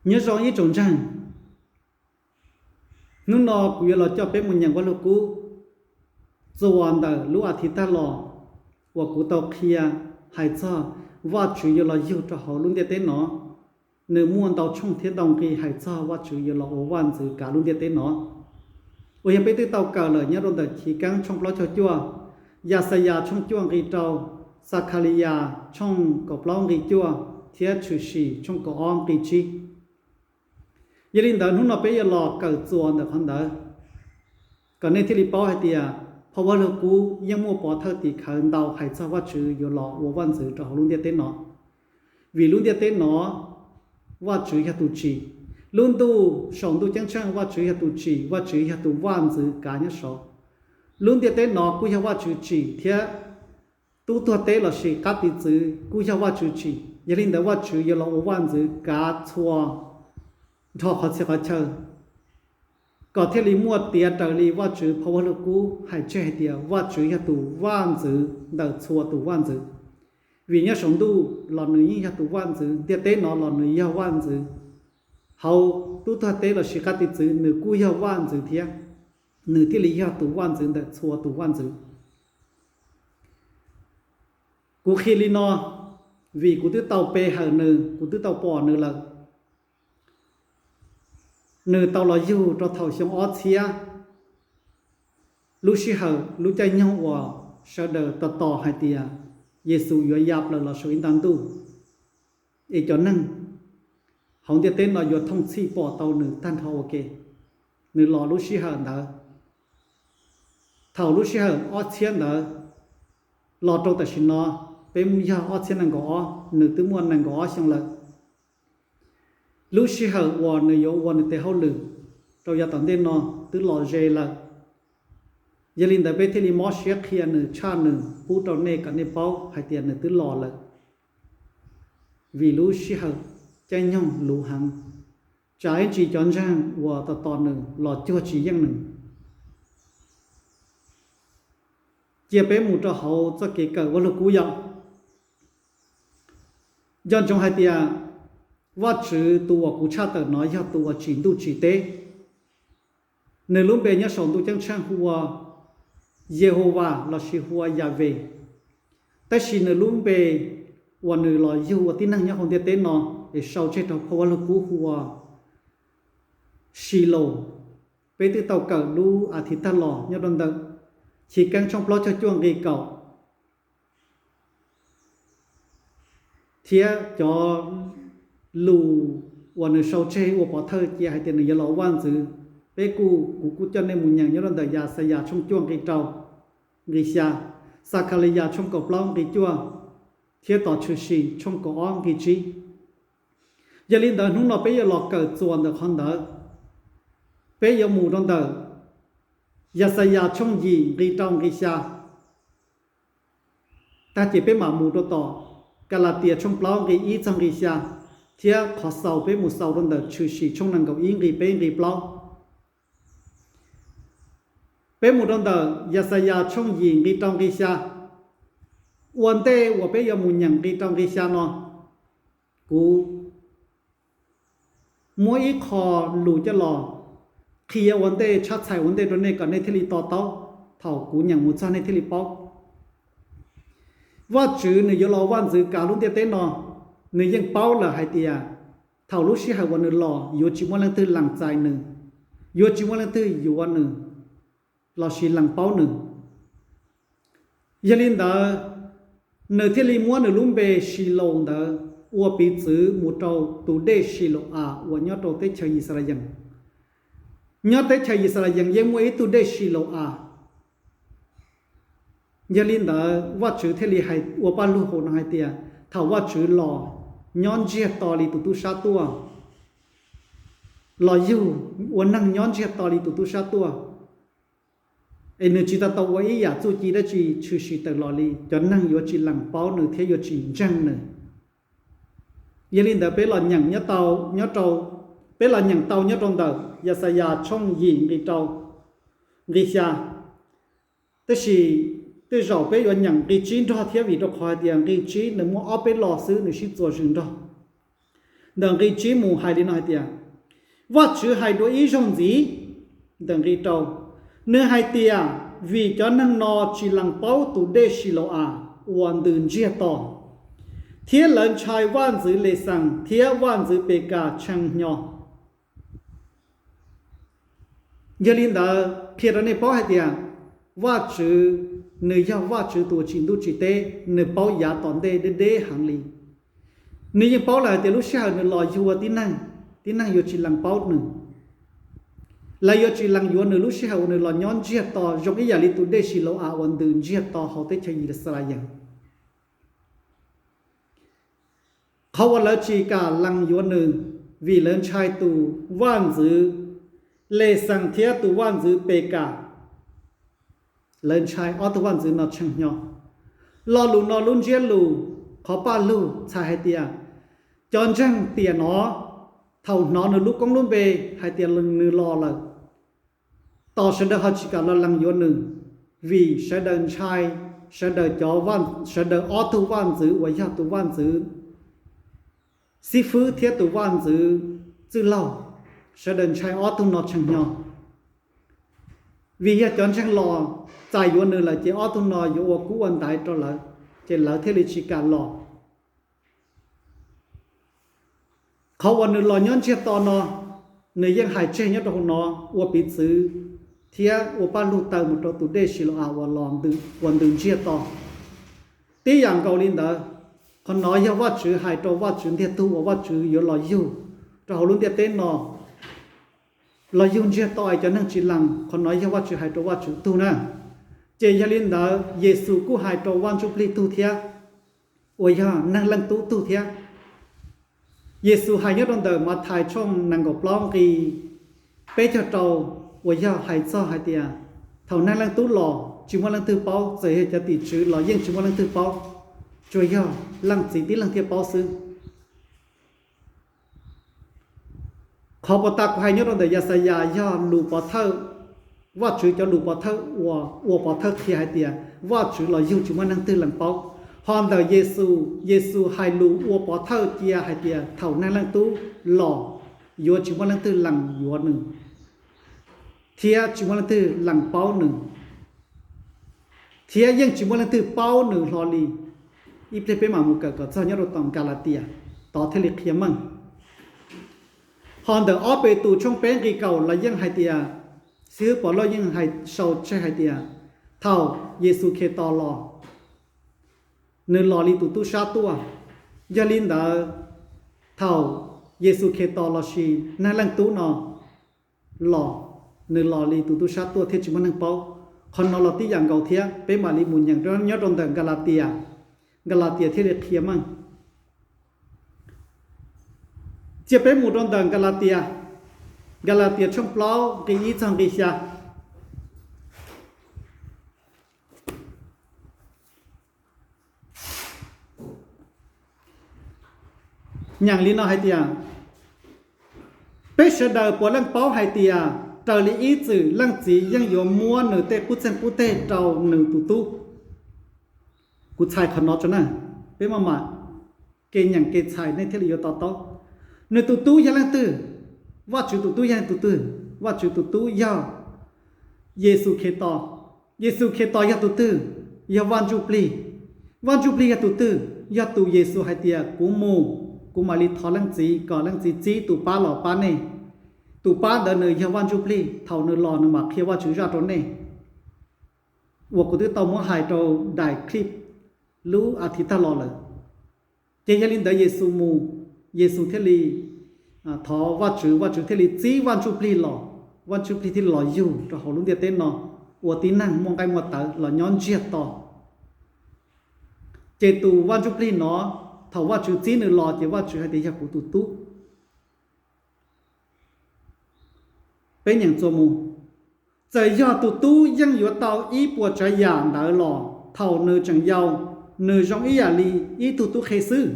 Nyob zoo ib tsoom ntseeg, hnub no kuv yuav los coj peb mus nyeem Vaj Lug Kub txuas ntawm lub as thiv tag los uas kuv tau qhia hais txog Vajtswv yuav los yug rau hauv lub ntiaj teb no. Nws muaj ntau tshooj thiab ntau nqi hais txog Vajtswv yuav los ua vaj ntxwv kav lub ntiaj teb no, uas yog peb twb tau kawm lawm nyob rau ntawm Chiv Keeb tshooj plaub caug cuaj, Yaxayas tshooj cuaj nqi rau, Xakhaliyas tshooj kaum plaub nqi cuaj, thiab Tshwm Sim tshooj kaum ob nqi tsib. Yog li ntawd hnub no peb yuav los kawm txuas ntawm qhov ntawd, kom nej thiaj li paub hais tias phau Vaj Lug Kub yeej muaj pov thawj tim khawv ntau hais txog Vajtswv yuav los ua vaj ntxwv rau hauv lub ntiaj teb no. Vim lub ntiaj teb no Vajtswv yog tus tsim, lub ntuj saum ntuj ceeb tsheej Vajtswv yog tus tsim, Vajtswv yog tus vaj ntxwv kav nyob saud. Lub ntiaj teb no kuj yog Vajtswv tsim thiab tub tuag teb lossis qab tiv txwv kuj yog Vajtswv tsim. Yog li ntawd Vajtswv yuav los ua vaj ntxwv kav txhua nrho qhov txhia qhov chaw, kom thiaj li muaj tiav raws li Vajtswv phau Vaj Lug Kub hais tseg hais tias Vajtswv yog tus vaj ntxwv ntawm txhua tus vaj ntxwv. Vim nyob saum ntuj los nws yeej yog tus vaj ntxwv, ntiaj teb no los nws yog vaj ntxwv, hauv tub tuag teb lossis qab tiv txwv nws kuj yog vaj ntxwv thiab, nws thiaj li yog tus vaj ntxwv ntawm txhua tus vaj ntxwv. Kuv qhia li no, vim kuv twb tau pe hawm nws, kuv twb tau pom nws lawm. Nws tau los yug rau thaum xyoo ob txhiab, lub sij hawm lub caij nyoog uas sawv daws tos tos hais tias Yexus yuav ya plaws los saum ib nta ntuj, es cov neeg hauv ntiaj teb no yuav thooj txhij pom tau nws tag nrho ua ke. Nws los lub sij hawm ntawd. Thaum lub sij hawm ob txhiab ntawd los rau tam sim no, peb yog ob txhiab nees nkaum ob, nws twb muaj nees nkaum ob xyoo lawm. Lub sij hawm uas nws yuav ua nws tes hauj lwm rau yav tom ntej no twb los ze lawm. Yog li ntawd peb thiaj li mob siab qhia nws tshaj nws pub rau nej kom nej paub hais tias nws twb los lawm. Vim lub sij hawm caij nyoog luv heev, tsam ib ntsis cov ntseeg uas tos tos nws los cuag tsis yeej nws. Cia peb mus rau hauv txoj kev kawm Vaj Lug Kub yom. Nco ntsoov hais tias Vajtswv tus uas kuv tshaj tawm no yog tus uas tsim ntuj tsim teb. Nws lub npe nyob saum ntuj ceeb tsheej hu ua Yehauvas lossis hu ua Yaves. Tab sis nws lub npe uas nws los yug ua tib neeg nyob hauv ntiaj teb no es sau tseg rau phau Vaj Lug Kub hu ua Silaus. Peb twb tau kawm lub as thiv tag los nyob rau ntawm Chiv Keeb tshooj plaub caug cuaj nqi kaum, thiab cov lus uas nws sau tseg ua pov thawj cia hais tias nws yuav los ua vaj ntxwv. Peb kuj, kuv kuj coj nej mus nyeem nyob rau ntawm Yaxayas tshooj cuaj nqi rau, nqi xya, Xakhaliyas tshooj kaum plaub nqi cuaj, thiab tom Tshwm Sim tshooj kaum ob nqi tsib. Yog li ntawd hnub no peb yuav los kawm txuas ntawm qhov ntawd. Peb yuav mus rau ntawm Yaxayas tshooj yim nqi rau nqi xya, tag ces peb mam mus rau tom Kalatias tshooj plaub nqi ib txog nqi xya, thiab qhov xaus peb mus xaus rau ntawm Tshwm Sim tshooj nees nkaum ib nqi peb nqi plaub. Peb mus rau ntawm Yaxayas tshooj yim nqi rau nqi xya. Ua ntej uas peb yuav mus nyeem nqi rau nqi xya no, kuv muab ib qho lus coj los qhia ua ntej, tshab txhais ua ntej rau nej kom nej thiaj li to taub, thaum kuv nyeem mus txog nej thiaj li paub. Vajtswv nws yuav los ua vaj ntxwv kav lub ntiaj teb no, nws yeej paub lawm hais tias thaum lub sij hawm uas nws los yuav tsis muaj leej twg lees txais nws, yuav tsis muaj leej twg yuav nws lossis lees paub nws. Yog li ntawd, nws thiaj li muab nws lub npe Silaus ntawd ua piv txwv mus rau tus dej Silau-as uas nyob rau teb chaws Yixalayees. Nyob teb chaws Yixalayees yeej muaj ib tug dej Silau-as. Yog li ntawd Vajtswv thiaj li hais ua paj lug hauv no hais tias thaum Vajtswv los nyob ntsiag to li tus tub sab tuaj, los yug ua neeg nyob ntsiag to li tus tub sab tuaj, es nws tsis tau tau ua ib yam txuj ci dab tsi tshwm sim tawm los li, cov neeg yuav tsis lees paub nws thiab yuav tsis ntseeg nws. Yog li ntawd peb los nyeem nyob tau, nyob rau, peb los nyeem tau nyob rau ntawm Yaxayas tshooj yim nqi rau, nqi xya. Tab sis tej zaum peb yuav nyeem nqi tsib nrog thiab vim rau qhov hais tias nqi tsib nws muaj ob peb lo xwb nws sib txuas zws nrog. Ntawm nqi tsib mus hais li no hais tias, Vajtswv hais dua ib zaug ntxiv, ntawm nqi rau, nws hais tias, vim cov neeg no tsis lees paub tus dej Silau-as uas ntws ntsiag to, thiab lawv ntshai vaj ntxwv Lexas thiab vaj ntxwv Pekas tshee hnyo. Yog li ntawd qhia rau nej paub hais tias Vajtswv, nws yog Vajtswv tus uas tsim ntuj tsim teb, nws paub yav tom ntej deb deb heev li. Nws yeej paub lawm hais tias lub sij hawm nws los yug ua tib neeg, tib neeg yuav tsis lees paub nws. Lawv yuav tsis lees yuav nws lub sij hawm uas nws los nyob ntsiag to zoo ib yam li tus dej Silau-as uas ntws ntsiag to hauv teb chaws Yixalayees. Qhov uas lawv tsis kam lees yuav nws, vim lawv ntshai tus vaj ntxwv Lexas thiab tus vaj ntxwv Pekas. Lawv ntshai ob tug vaj ntxwv no tshee hnyo. Lo lus no lub ntsiab lus qhov paj lug txhais hais tias, cov ntseeg tiam no, thaum hnov nws lub koob lub npe hais tias nws los lawm, tos sawv daws ho tsis kam los lees yuav nws, vim sawv daws ntshai sawv daws cov, sawv daws ob tug vaj ntxwv uas yog tus vaj ntxwv xib fwb thiab tus vaj ntxwv txwj laug, sawv daws ntshai ob tug no tshee hnyo. Vim yog cov ntseeg los txais yuav nws lawm ces ob tug no yuav ua kub ua ntaiv rau lawv, ces lawv thiaj li tsis kam los. Qhov uas nws los nyob ntsiag to no, nws yeej hais tseg nyob rau hauv no ua piv txwv thiab ua paj lug taw mus rau tus dej Silau-as uas ntws ntsiag to. Tib yam nkaus li ntawd, qhov no yog Vajtswv hais rau Vajtswv ntiag tug uas Vajtswv yuav los yug rau hauv lub ntiaj teb no, los yug ntsiag to es cov neeg tsis lees, qhov no yog Vajtswv hais rau Vajtswv tug na. Ces yog li ntawd Yexus kuj hais rau Vaj Ntsuj Plig tug thiab, uas yog Neeg Leej Tub tug thiab. Yexus hais nyob rau ntawm Mathais tshooj nees nkaum plaub nqi peb caug rau, uas yog hais txog hais tias thaum Neeg Leej Tub los tsis muaj leej twg paub, txawm yog cov tim tswv los yeej tsis muaj leej twg paub, tsuas yog Leej Txiv tib leeg thiaj paub xwb. Qhov puas tas kuv hais nyob rau ntawm Yaxayas yog lus pov thawj, Vajtswv cov lus pov thawj uas ua pov thawj qhia hais tias Vajtswv los yug tsis muaj neeg twg lees paub. Ho ntawm Yexus, Yexus hais lus ua pov thawj cia hais tias thaum Neeg Leej Tub los yuav tsis muaj leej twg lees yuav nws, thiab tsis muaj leej twg lees paub nws, thiab yeej tsis muaj leej twg paub nws hlo li. Ib pliag peb mam mus kawm kom txog nyob rau tom Kalatias, tod thiaj li qhia meej. Ho ntawm ob Petus tshooj peb nqi kaum los yeej hais tias, xib hwb Pov Lauj yeej hais sau tseg hais tias thaum Yexus Khetos los, nws los li tus tub sab tuaj. Yog li ntawd, thaum Yexus Khetos lossis Neeg Leej Tub no los, nws los li tus tub sab tuaj thiaj tsis muaj neeg paub. Qhov no los tib yam nkaus thiab, peb mam li mus nyeem nyob rau ntawm Nkalatias, Nkalatias thiaj li qhia meej. Cia peb mus rau ntawm Nkalatias, Nkalatias tshooj plaub nqi ib txog nqi xya. Nyeem li no hais tias, peb sawv daws puav leej paub hais tias raws li ib txwm leej txiv yeej yuav muab nws tej qub txeeg qub teg rau nws tus tub. Kuv txhais qhov no tso na, peb maj mam kev nyeem kev txhais nej thiaj li yuav to taub. Nws tus tub yog leej twg? Vajtswv tus tub yog tus twg? Vajtswv tus tub yog Yexus Khetos. Yexus Khetos yog tus twg? Yog Vaj Ntsuj Plig. Vaj Ntsuj Plig yog tus twg? Yog tus Yexus hais tias kuv mus, kuv mam li thov leej txiv kom leej txiv txib tus pab los pab nej. Tus pab ntawd nws yog Vaj Ntsuj Plig, thaum nws los nws mam qhia Vajtswv zaj rau nej, uas kuv twb tau muab hais rau daim clip lub as thiv tag los lawm. Ces yog li ntawd Yexus mus, Yexus thiaj li thov Vajtswv, Vajtswv thiaj li txib Vaj Ntsuj Plig los, Vaj Ntsuj Plig thiaj li los yug rau hauv lub ntiaj teb no ua tib neeg muaj nqaij muaj tawv los nyob ntsiag to. Ces tus Vaj Ntsuj Plig no, thaum Vajtswv txib nws los ces Vajtswv hais tias yog kuv tus tub. Peb nyeem txuas mus. Txawm yog tus tub yeej yuav tau ib puas tsav yam ntawd los thaum nws tseem yau, nws zoo ib yam li ib tug tub qhe xwb.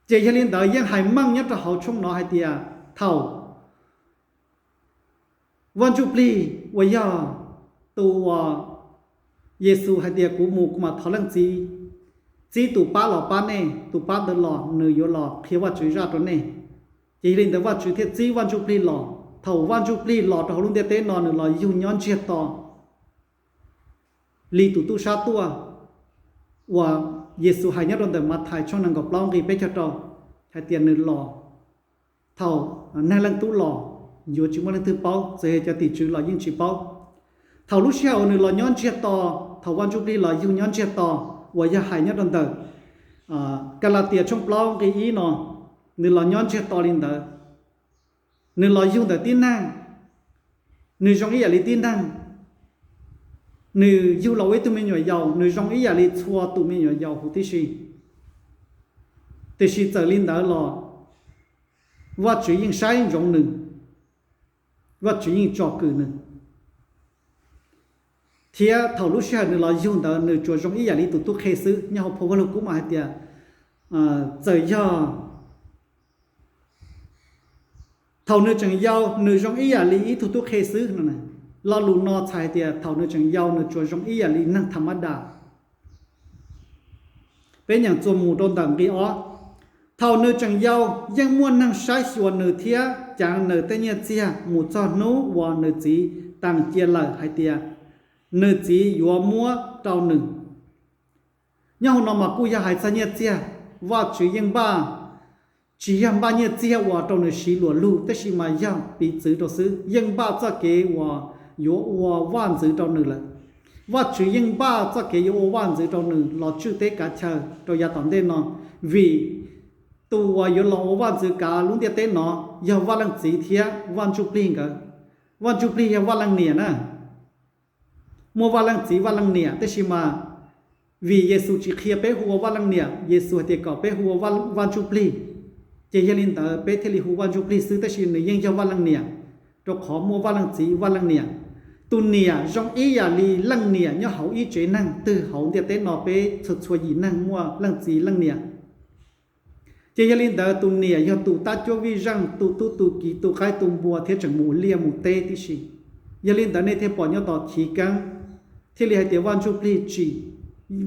Ces yog li ntawd yeej hais meej nyob rau hauv tshooj no hais tias thaum Vaj Ntsuj Plig uas yog tus uas Yexus hais tias kuv mus kuv mam thov leej txiv txib tus pab los pab nej, tus pab ntawd los nws yuav los qhia Vajtswv zaj rau nej. Ces yog li ntawd Vajtswv thiaj txib Vaj Ntsujplig los. Thaum Vaj Ntsujplig los rau hauv lub ntiaj teb no nws los yug nyob ntsiag to li tus tub sab tuaj uas Yexus hais nyob rau ntawm Mathais tshooj nees nkaum plaub nqi peb caug rau hais tias nws los thaum Neeg Leej Tub los yuav tsis muaj leej twg paub, txawm yog cov tim tswv los yeej tsis paub. Thaum lub sij hawm uas nws los nyob ntsiag to, thaum Vaj Ntsujplig los yug nyob ntsiag to, uas yog hais nyob rau ntawm Kalatias tshooj plaub nqi ib no, nws los nyob ntsiag to li ntawd. Nws los yug ntawm tib neeg, nws zoo ib yam li tib neeg. Nws yug los ua ib tug me nyuam yaus, nws zoo ib yam li txhua tus me nyuam yaus huv tib si. Tiam sis txawm li ntawd los Vajtswv yeej saib ntsoov nws, Vajtswv yeej tsom kwm nws. Thiab thaum lub sij hawm nws los yug ntawd nws tsuas zoo ib yam li tus tub qhe xwb. Nyob hauv phau Vajluskub mas hais tias, txawm yog thaum nws tseem yau nws zoo ib yam li ib tug tub qhe xwb no. Lo lus no txhais hais tias thaum nws tseem yau nws tsuas zoo ib yam li neeg tham mab das. Peb nyeem txuas mus rau ntawm nqi ob. Thaum nws tseem yau, yeej muaj neeg saib xyuas nws thiab caav nws tej nyiaj txiag mus txog hnub uas nws txiv tas cia lawm hais tias nws txiv yuav muab rau nws. Nyob hauv no mas kuj yog hais txog nyiaj txiag. Vajtswv yeej npaj, tsis yog npaj nyiaj txiag uas rau nws siv luam lug, tab sis mas yog piv txwv rau xwb, yeej npaj txoj kev uas yuav ua vaj ntxwv rau nws lawm. Vajtswv yeej npaj txoj kev yuav ua vaj ntxwv rau nws los tswj teb kav chaw rau yav tom ntej no, vim tus uas yuav los ua vaj ntxwv kav lub ntiaj teb no yog Vaj Leej Txiv thiab Vaj Ntsujplig nkawd. Vaj Ntsujplig yog Vaj Leej Niam na. Muaj Vaj Leej Txiv Vaj Leej Niam, tab sis mas vim Yexus tsis qhia peb hu ua Vaj Leej Niam, Yexus hais tias kom peb hu ua Vaj Ntsujplig, ces yog li ntawd peb thiaj li hu Vaj Ntsujplig xwb, tab sis nws yeej yog Vaj Leej Niam, rau qhov muaj Vaj Leej Txiv Vaj Leej Niam. Tus niam zoo ib yam li leej niam nyob hauv ib tsev neeg twg hauv ntiaj teb no peb txhua txhua yim neeg muaj leej txiv leej niam. Ces yog li ntawd tus niam yog tus tab cuab vij zeej, tus tub tus kiv, tus qaib tus npua thiab tseem mus liaj mus teb tib si. Yog li ntawd nej thiaj pom nyob tom chiv keeb thiaj li hais tias Vaj Ntsujplig tsim,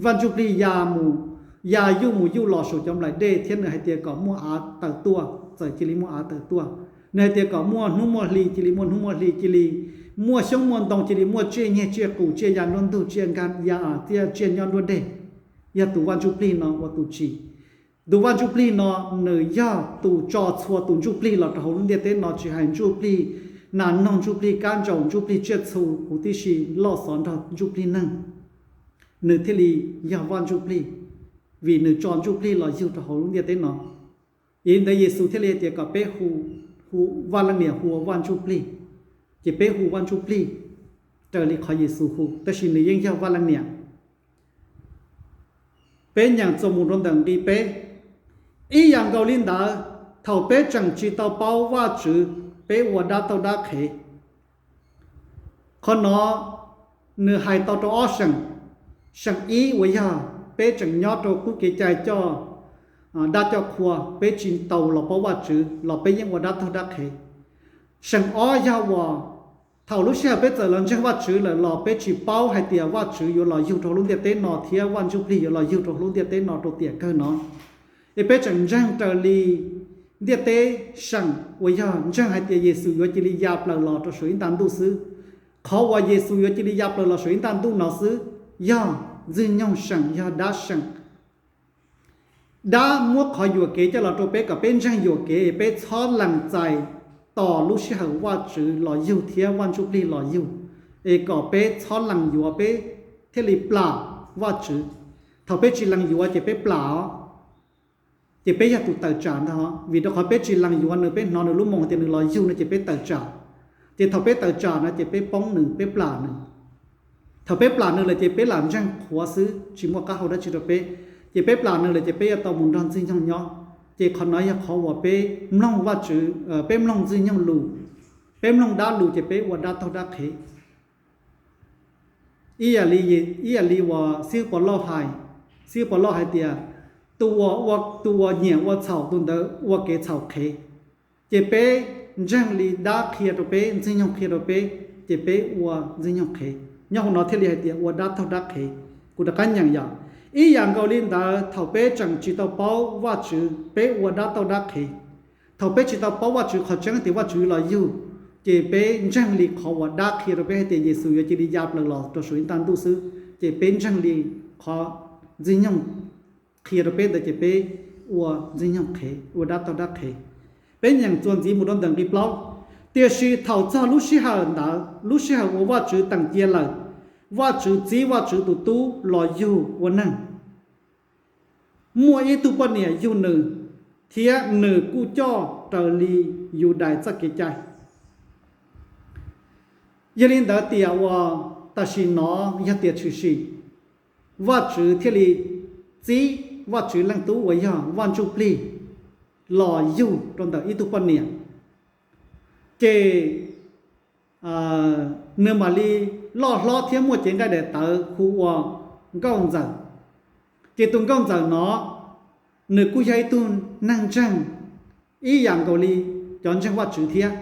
Vaj Ntsujplig ya mus, ya yuj mus yuj los saum cov nplaim dej thiab nws hais tias kom muaj av tawm tuaj, txawm cia li muaj av tawm tuaj. Nws hais tias kom muaj hnub muaj hli, cia li muaj hnub muaj hli, cia li muaj xyoob muaj ntoo, cia li muaj tsiaj nyiag tsiaj qus, tsiaj ya nruab ntug, tsiaj nkag ya, tsiaj nyob nruab deg. Yog tus Vaj Ntsujplig no ua tus tsim. Tus Vaj Ntsujplig no nws yog tus tso txhua tus ntsuj plig los rau hauv lub ntiaj teb no, tsis hais ntsuj plig nas noog, ntsuj plig kab ntsaum, ntsuj plig tsiaj txhu huv tib si, loj xov nrog ntsuj plig neeg, nws thiaj li yog Vaj Ntsujplig, vim nws tso ntsuj plig los yug rau hauv lub ntiaj teb no. Yog li ntawd Yexus thiaj li hais tias kom peb hu, hu Vaj Leej Niam hu ua Vaj Ntsujplig, ces peb hu Vaj Ntsujplig raws li qhov Yexus hu, tab sis nws yeej yog Vaj Leej Niam. Peb nyeem txuas mus rau ntawm nqi peb. Ib yam nkaus li ntawd, thaum peb tseem tsis tau paub Vajtswv, peb ua dab taug dab qhev. Qhov no nws hais tau rau ob seem. Seem ib uas yog peb tseem nyob rau qub kev cai coj dab coj qhua, peb tsis tau los paub Vajtswv los peb yeej ua dab taug dab qhev. Seem ob yog uas thaum lub sij hawm peb txawm los ntseeg Vajtswv lawm los peb tsis paub hais tias Vajtswv yuav los yug rau lub ntiaj teb no thiab Vaj Ntsujplig yuav los yug rau lub ntiaj teb no rau tiam kawg no. Es peb tseem ntseeg raws li ntiaj teb seem uas yog ntseeg hais tias Yexus yuav cia li ya plaws los rau saum ib nta ntuj xwb. Qhov uas Yexus yuav cia li ya plaws los saum ib nta ntuj no xwb yog ntxwg nyoog seem, yog dab seem. Dab muab qhov yuam kev coj los rau peb kom peb ntseeg yuam kev es peb txhob lees txais tos lub sij hawm Vajtswv los yug thiab Vaj Ntsujplig los yug, es kom peb txhob lees yuav peb thiaj li plam Vajtswv. Thaum peb tsis lees yuav ces peb plam os, ces peb yog tus tawm tsam ntag. Vim rau qhov peb tsis lees yuav nws, peb hnov nws lub moo tias nws los yug no ces peb tawm tsam. Ces thaum peb tawm tsam no ces peb poob nws, peb plam nws. Thaum peb plam nws lawm ces peb lam ntseeg qhuav xwb, tsis muaj qab hau dab tsi rau peb. Ces peb plam nws lawm ces peb yuav tau mus nrog ntxwg nyoog nyob. Ces qhov no yog qhov uas peb mloog Vajtswv, peb mloog ntxwg nyoog lus, peb mloog dab lus ces peb ua dab taug dab qhev. Ib yam li, ib yam li uas xib hwb Pov Lauj hais, xib hwb Pov Lauj hais tias, tus uas, tus uas nyiam ua txhaum tus ntawd ua kev txhaum qhev. Ces peb ntseeg li dab qhia rau peb, ntxwg nyoog qhia rau peb, ces peb ua ntxwg nyoog qhev. Nyob hauv no thiaj li hais tias ua dab taug dab qhev. Kuv rov qab nyeem yom. Ib yam nkaus li ntawd, thaum peb tseem tsis tau paub Vajtswv, peb ua dab tauj dab qhev. Thaum peb tsis tau paub Vajtswv qhov tseeb tias Vajtswv los yug, ces peb ntseeg li qhov uas dab qhia rau peb hais tias Yexus yuav cia li ya plaws los rau saum ib ntaj ntuj xwb, ces peb ntseeg li qhov Ntxwg Nyoog qhia rau peb ntawd ces peb ua ntxwg nyoog qhev, ua dab tauj dab qhev. Peb nyeem txuas ntxiv mus rau ntawm nqi plaub: Tiam sis thaum txog lub sij hawm ntawd, lub sij hawm uas Vajtswv teem cia lawm, Vajtswv txib Vajtswv tus Tub los yug ua neeg, muaj ib tug poj niam yug nws, thiab nws kuj coj raws li Yudais txoj kev cai. Yog li ntawd tias uas tam sim no yog tias tshwm sim, Vajtswv thiaj li txib Vajtswv Leej Tub uas yog Vaj Ntsuj Plig los yug rau ntawm ib tug poj niam, ces nws mam li loj hlob thiab muaj cev nqaij daim tawv hu ua Nkauj Ntxawm. Ces tus Nkauj Ntxawm no, nws kuj yog ib tug neeg ntseeg ib yam nkaus li cov ntseeg Vajtswv thiab.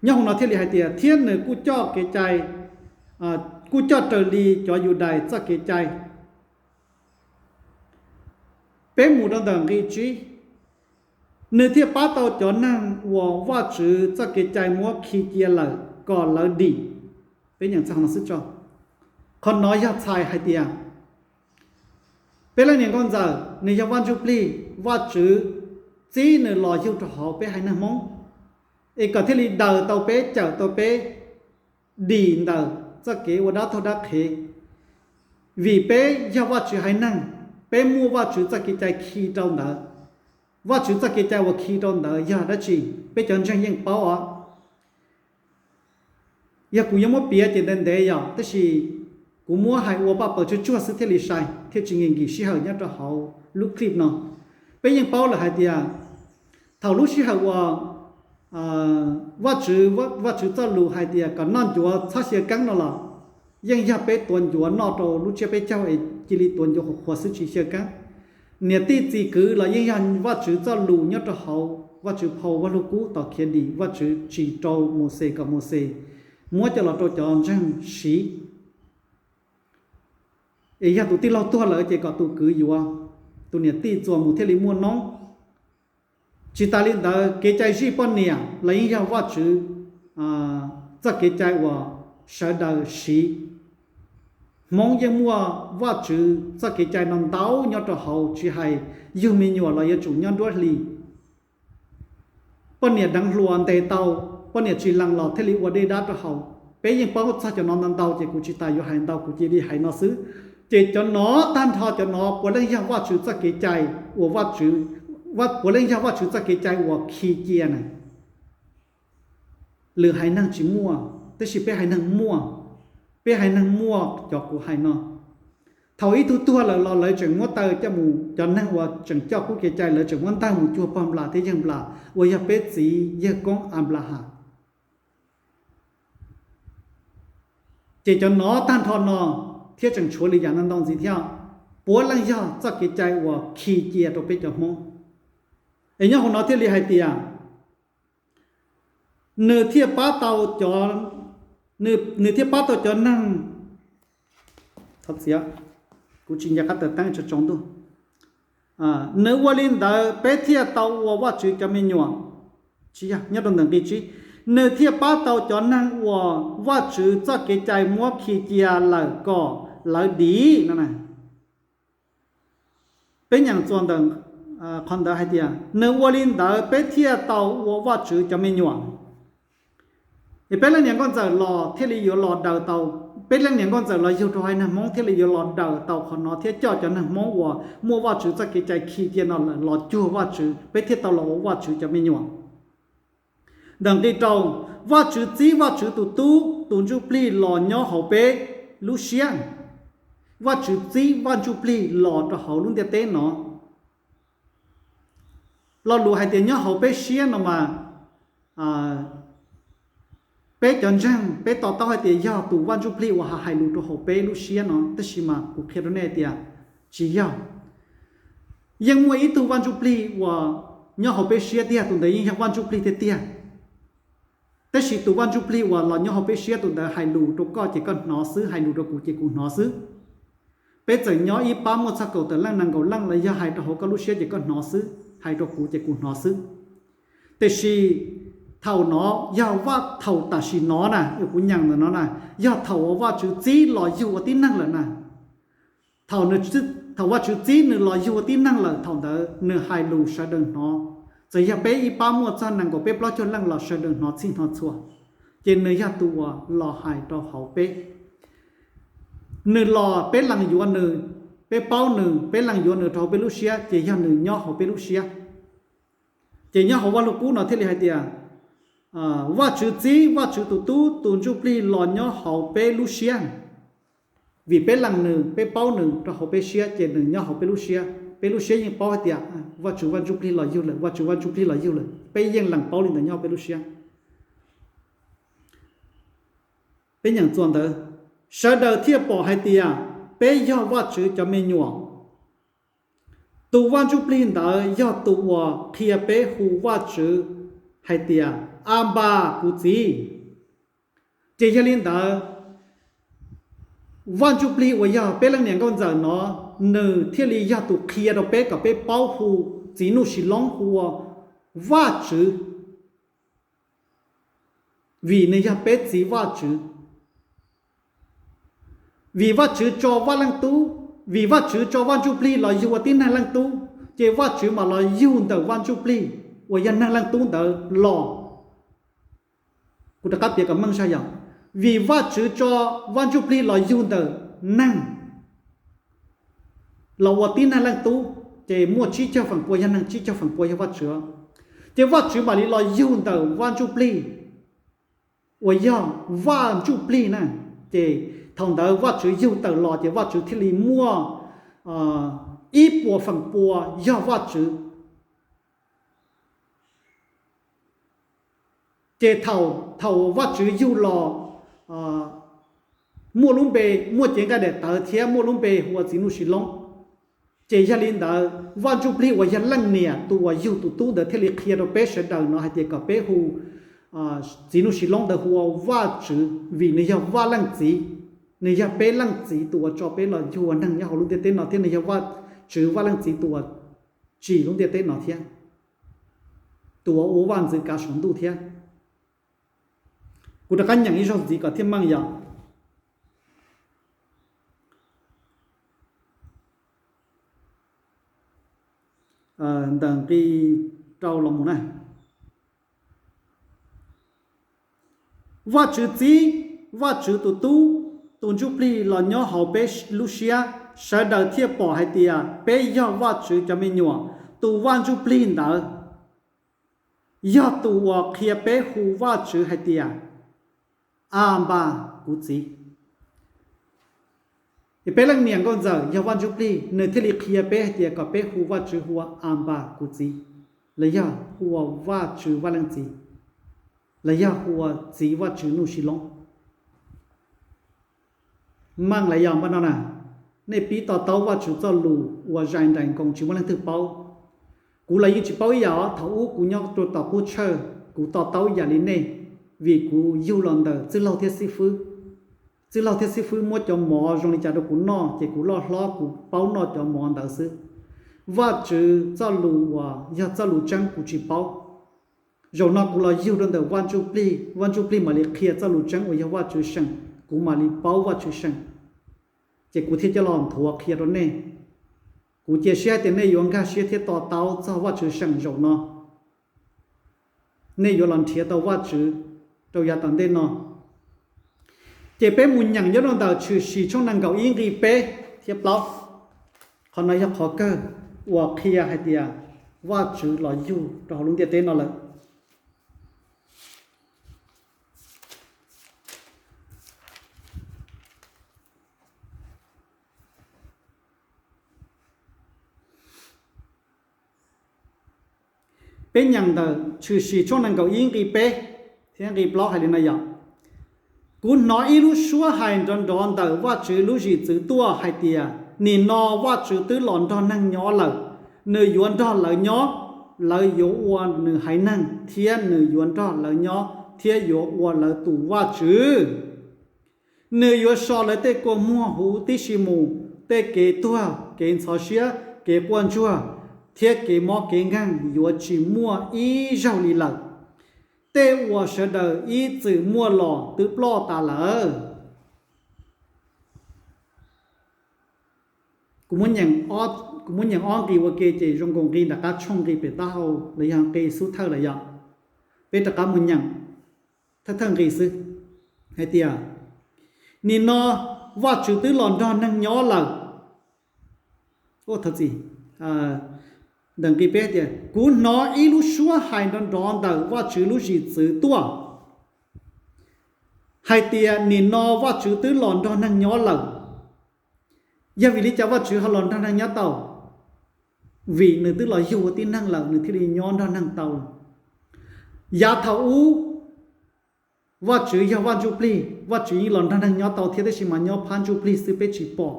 Nyob hauv no thiaj li hais tias, thiab nws kuj coj kev cai, kuj coj raws li cov Yudais txoj kev cai. Peb mus rau ntawm nqi tsib: Nws thiaj pab tau cov neeg uas Vajtswv txoj kev cai muab khi cia lawm kom lawv dim. Peb nyeem txog no xwb tso. Qhov no yog txhais hais tias peb leej niam Nkauj Ntxawm nws yog Vaj Ntsuj Plig, Vajtswv txib nws los yug rau hauv peb haiv neeg Hmoob, es kom thiaj li daws tau peb, cawm tau peb dim ntawm txoj kev ua dab tauj dab qhev. Vim peb yog Vajtswv haiv neeg, peb muaj Vajtswv txoj kev cai khi rau ntawd. Vajtswv txoj kev cai uas khi rau ntawd yog dab tsi? Peb cov ntseeg yeej paub os. Yog kuv yuav muab piav ces ntev ntev yom, tab sis kuv muab hais ua paj paws tsuag tsuag xwb thiaj li sai, thiaj tsis nkim nkim sij hawm nyob rau hauv lub clip no. Peb yeej paub lawm hais tias thaum lub sij hawm uas Vajtswv, Vajtswv txoj lus hais tias kom noj ncuav txhob xyaw keeb no los yeej yog peb tuav ncuav noj rau lub tsiab peb caug es cia li tuav ncuav qhuav qhuav xwb tsis xyaw keeb. Niam tij txiv kwv los yeej yog Vajtswv txoj lus nyob rau hauv Vajtswv phau Vaj Lug Kub tos khiav dim, Vajtswv tsim rau Mauxes kom Mauxes muab coj los rau cov ntseeg siv. Es yog tus tij laug tuag lawm ces kom tus kwv yuav, tus niam tij txuas mus thiaj li muaj noob. Tsis tas li ntawd, kev cai zij poj niam los yeej yog Vajtswv txoj kev cai uas sawv daws siv. Hmoob yeej muaj Vajtswv txoj kev cai no ntau nyob rau hauv, tsis hais yug me nyuam los yuav tsum nyob nruab hlis. Poj niam deev hluas ntes tau, poj niam tsis lees los thiaj li ua dej dab rau hauv. Peb yeej paub txog cov no ntau ntau ces kuv tsis tas yuav hais ntau, kuv cia li hais no xwb. Ces cov no tag nrho cov no puav leej yog Vajtswv txoj kev cai uas Vajtswv, puav leej yog Vajtswv txoj kev cai uas khi cia na. Lwm haiv neeg tsis muaj, tab sis peb haiv neeg muaj. Peb haiv neeg muaj cov kuv hais no. Thaum ib tug tuag lawm los lawv tseem muab taw coj mus, cov neeg uas tseem coj qub kev cai lawv tseem muab ntawg mus cuag pog Nplas thiab yawg Nplas uas yog peb txiv yawg koob Anplahas. Ces cov no tag nrho no thiab tseem tshuav lwm yam ntau ntau ntxiv thiab, puav leej yog txoj kev cai uas khi cia rau peb cov Hmoob. Es nyob hauv no thiaj li hais tias nws thiaj pab tau cov, nws thiaj pab tau cov neeg, thov txim, kuv tsis nco qab taws teeb tso tsaus ntuj. Nws ua li ntawd peb thiaj tau ua Vajtswv cov me nyuam. Tsis yog, nyob rau ntawm nqi tsib: Nws thiaj pab tau cov neeg uas Vajtswv txoj kev cai muab khi cia lawm kom lawv dim no na. Peb nyeem txuas ntawm qhov ntawd hais tias nws ua li ntawd peb thiaj tau ua Vajtswv cov me nyuam. Es peb leej niam Nkauj Ntxawm los thiaj li yuav los daws tau, peb leej niam Nkauj Ntxawm los yug rau haiv neeg Hmoob thiaj li yuav los daws tau qhov no thiab coj cov neeg Hmoob uas muaj Vajtswv txoj kev cai khi cia no lawm los cuag Vajtswv, peb thiaj tau los ua Vajtswv cov me nyuam. Ntawm nqi rau, Vajtswv txib Vajtswv tus Tub tus Ntsuj Plig los nyob hauv peb lub siab. Vajtswv txib Vaj Ntsuj Plig los rau hauv lub ntiaj teb no. Lo lus hais tias nyob hauv peb siab no mas, peb cov ntseeg peb to taub hais tias yog tus Vaj Ntsuj Plig uas hais lus rau hauv peb lub siab no, tab sis mas kuv qhia rau nej tias tsis yog. Yeej muaj ib tug Vaj Ntsuj Plig uas nyob hauv peb siab tiag, tus ntawd yeej yog Vaj Ntsuj Plig tiag tiag. Tab sis tus Vaj Ntsuj Plig uas los nyob hauv peb siab, tus ntawd hais lus rau koj ces koj hnov xwb, hais lus rau kuv ces kuv hnov xwb. Peb txawm nyob ib pab muaj txog kaum tawm leej nees nkaum leej los yog hais rau hauv koj lub siab ces koj hnov xwb, hais rau kuv ces kuv hnov xwb. Tiam sis thaum no yog vaj, thaum tam sim no na, kuv nyeem ntawm no na, yog thaum uas Vajtswv txib los yug ua tib neeg lawm na. Thaum, thaum Vajtswv txib nws los yug ua tib neeg lawm, thaum ntawd nws hais lus sawv daws hnov. Txawm yog peb ib pab muaj txog nees nkaum peb plaub caug leej los sawv daws hnov txhij hnov txhua, ces nws yog tus uas los hais rau hauv peb. Nws los peb lees yuav nws, peb paub nws, peb lees yuav nws rau hauv peb lub siab, ces yog nws nyob hauv peb lub siab. Ces nyob hauv Vaj Lug Kub no thiaj li hais tias, Vajtswv txib Vajtswv tus Tub tus Ntsuj Plig los nyob hauv peb lub siab. Vim peb lees nws, peb paub nws rau hauv peb siab, ces nws nyob hauv peb lub siab. Peb lub siab yeej paub hais tias Vajtswv Vaj Ntsuj Plig los yug lawm, Vajtswv Vaj Ntsuj Plig los yug lawm, peb yeej lees paub li ntawd nyob hauv peb lub siab. Peb nyeem txuas ntawd, sawv daws thiaj pom hais tias peb yog Vajtswv cov me nyuam. Tus Vaj Ntsuj Plig ntawd yog tus uas qhia peb hu Vajtswv hais tias, Anpas, kuv Txiv. Ces yog li ntawd, Vaj Ntsuj Plig uas yog peb leej niam nkauj ntxawm no, nws thiaj li yog tus qhia rau peb kom peb paub hu Txiv Nuj Sis Loob hu ua Vajtswv, vim nws yog peb txiv Vajtswv. Vim Vajtswv tso Vaj Leej Tub, vim Vajtswv tso Vaj Ntsuj Plig los yug ua tib neeg Leej Tub, ces Vajtswv mam los yug ntawm Vaj Ntsuj Plig uas yog neeg Leej Tub ntawd los. Kuv rov qab piav kom meej zog yom, vim Vajtswv tso Vaj Ntsuj Plig los yug ntawm neeg los ua tib neeg Leej Tub, ces muaj tsib caug feem pua yog neeg, tsib caug feem pua yog Vajtswv. Ces Vajtswv mam li los yug ntawm Vaj Ntsuj Plig uas yog Vaj Ntsuj Plig na. Ces thaum ntawd Vajtswv yug tawm los ces Vajtswv thiaj li muaj ib puas feem pua yog Vajtswv. Ces thaum, thaum Vajtswv yug los muaj lub npe, muaj cev nqaij daim tawv thiab muaj lub npe hu ua Txiv Nuj Sis Loob. Ces yog li ntawd Vaj Ntsuj Plig uas yog leej niam tus uas yug tus tub ntawd thiaj li qhia rau peb sawv daws no hais tias kom peb hu Txiv Nuj Sis Loob ntawd hu ua Vajtswv vim nws yog Vaj Leej Txiv. Nws yog peb Leej Txiv tus uas tso peb los yug ua neeg nyob hauv lub ntiaj teb no thiab nws yog Vajtswv Vaj Leej Txiv tus uas tsim lub ntiaj teb no thiab, tus uas ua vaj ntxwv kav saum ntuj thiab. Kuv rov qab nyeem ib zaug ntxiv kom thiaj meej yom. Ntawm nqi rau los mus na. Vajtswv txib Vajtswv tus tub, tus Ntsuj Plig los nyob hauv peb lub siab, sawv daws thiaj pom hais tias peb yog Vajtswv cov me nyuam. Tus Vaj Ntsuj Plig ntawd yog tus uas qhia peb hu Vajtswv hais tias, Anpas, kuv Txiv. Ces peb leej niam nkauj ntxawm yog Vaj Ntsuj Plig, nws thiaj li qhia peb hais tias kom peb hu Vajtswv hu ua Anpas, kuv Txiv, los yog hu ua Vajtswv Vaj Leej Txiv, los yog hu ua Txiv Vajtswv Nuj Sis Loob. Meej lawm yog npaj no na, nej pib to taub Vajtswv txoj lus uas zais nraim nkoos tsis muaj leej twg paub. Kuv los yeej tsis paub ib yam os, thaum ub kuv nyob rau tom qub tshawj kuv to taub ib yam li nej, vim kuv yug los ntawm txwj laug thiab xib fwb. Txwj laug thiab xib fwb muab cov mov zoo li cas rau kuv noj ces kuv loj hlob kuv paub noj cov mov ntawd xwb. Vajtswv txoj lus uas yog txoj lus tseeb kuv tsis paub. Zaum no kuv los yug rau ntawm Vaj Ntsuj Plig, Vaj Ntsuj Plig mam li qhia txoj lus tseeb uas yog Vajtswv seem, kuv mam li paub Vajtswv seem. Ces kuv thiaj coj los nthuav qhia rau nej. Kuv cia siab hais tias nej yuav nkag siab thiab to taub txog Vajtswv seem zaum no. Nej yuav los nrhiav tau Vajtswv rau yav tom ntej no. Ces peb mus nyeem nyob rau ntawm Tshwm Sim tshooj nees nkaum ib nqi peb thiab plaub. Qhov no yog qhov kawg uas qhia hais tias Vajtswv los yug rau hauv lub ntiaj teb no lawm. Peb nyeem ntawm Tshwm Sim tshooj nees nkaum ib nqi peb thiab nqi plaub hais li no yom: Kuv hnov ib lub suab hais nrov nrov ntawm Vajtswv lub zim txwv tuaj hais tias, nim no Vajtswv twb los nrog neeg nyob lawm, nws yuav nrog lawv nyob, lawv yuav ua nws haiv neeg, thiab nws yuav nrog lawv nyob thiab yuav ua lawv tus Vajtswv. Nws yuav so lawv tej kua muag huv tib si mus, Tej kev tuag, kev ntxhov siab, kev quaj ntsuag, thiab kev mob kev nkeeg yuav tsis muaj ib zaug li lawm. Tej uas sawv daws ib txwm muaj los twb ploj tas lawm. Kuv muab nyeem ob nqe ua ke ces zoo nkaus nqe nram qab tshooj nqe pem taub hau los yog nqe xub thawj lawm yom. Peb rov qab mus nyeem thawj thawj nqe xwb, hais tias, nim no Vajtswv twb los nrog neeg nyob lawm. Ntawm nqe peb tias, kuv hnov ib lub suab hais nrov nrov ntawm Vajtswv lub zim txwv tuaj, hais tias, nim no Vajtswv twb los nrog neeg nyob lawm. Yog vim li cas Vajtswv ho los nrog neeg nyob tau? Vim nws twb los yug ua tib neeg lawm, nws thiaj li nyob nrog neeg tau. Yav thaum ub, Vajtswv yog Vaj Ntsujplig, Vajtswv yeej los nrog neeg nyob tau thiab, tab sis mas nyob phab ntsuj plig xwb peb tsis pom.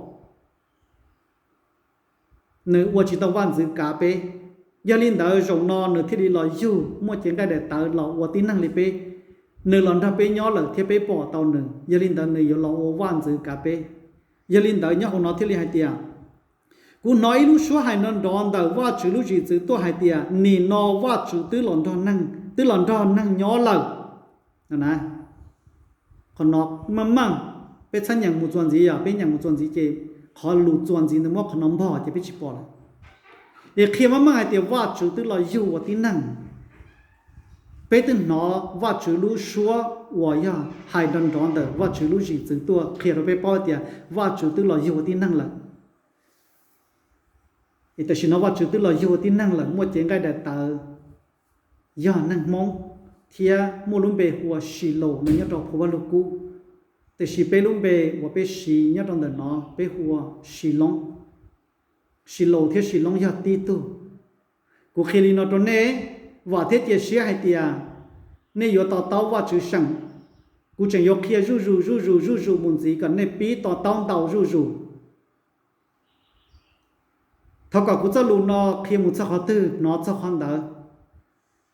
Nws ua tsis tau vaj ntxwv kav peb. Yog li ntawd zaum no nws thiaj li los yug muaj cev nqaij daim tawv los ua tib neeg li peb. Nws los nrog peb nyob lawm thiab peb pom tau nws, yog li ntawd nws yuav los ua vaj ntxwv kav peb. Yog li ntawd nyob hauv no thiaj li hais tias, kuv hnov ib lub suab hais nrov nrov ntawm Vajtswv lub zim txwv tuaj hais tias, nim no Vajtswv twb los nrog neeg, twb los nrog neeg nyob lawm. Qhov no meej meej, peb txhob nyeem mus txuas ntxiv, yog peb nyeem mus txuas ntxiv ces qhov lus txuas ntxiv ntawd muab qhov no npog ces peb tsis pom lawm. Es qhia meej meej hais tias Vajtswv twb los yug ua tib neeg. Peb twb hnov Vajtswv lub suab uas yog hais nrov nrov ntawm Vajtswv lub zim txwv tuaj qhia rau peb paub tias Vajtswv twb los yug ua tib neeg lawm. Es tam sim no Vajtswv twb los yug ua tib neeg lawm, muaj cev nqaij daim tawv, yog neeg Hmoob, thiab muaj lub npe hu ua Silaus no nyob rau Phu Vaj Lug Kub. Tiam sis peb lub npe uas peb siv nyob rau ntawm no peb hu ua Siloob. Silaus thiab Siloob yog tib tug. Kuv qhia li no rau nej, vam thiab cia siab hais tias nej yuav to taub Vajtswv seem. Kuv tseem yuav qhia zuj zus zuj zus zuj zus mus ntxiv kom nej pib to taub ntau zuj zus. Thov kom kuv txoj lus no qhia mus txog qhov twg hnov txog qhov ntawd,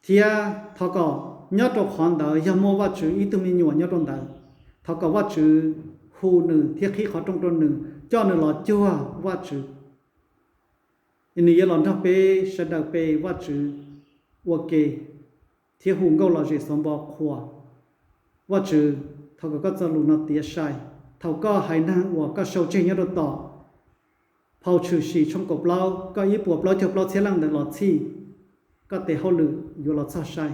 thiab thov kom nyob rau qhov ntawd yog muaj Vajtswv ib tug me nyuam nyob rau ntawd, thov kom Vajtswv hu nws thiab qhib qhov rooj rau nws, coj nws los cuag Vajtswv. Nws yuav los nrog peb sawv daws pe Vajtswv ua ke thiab hu nkauj lom zem xov npo qhuas. Vajtswv, thov kom koj txoj lus no tiav sai. Thaum koj haiv neeg uas koj sau tseg nyob rau tom Phau Tshwm Sim tshooj kaum plaub, koj ib puas plaub caug plaub txhiab leej ntawd los txhij, koj tes hauj lwm yuav los txog sai.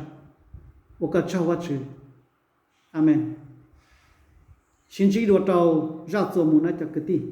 Ua koj tsaug Vajtswv. Amees. Sib ntsib dua rau zaj txuas mus na cov kwv tij.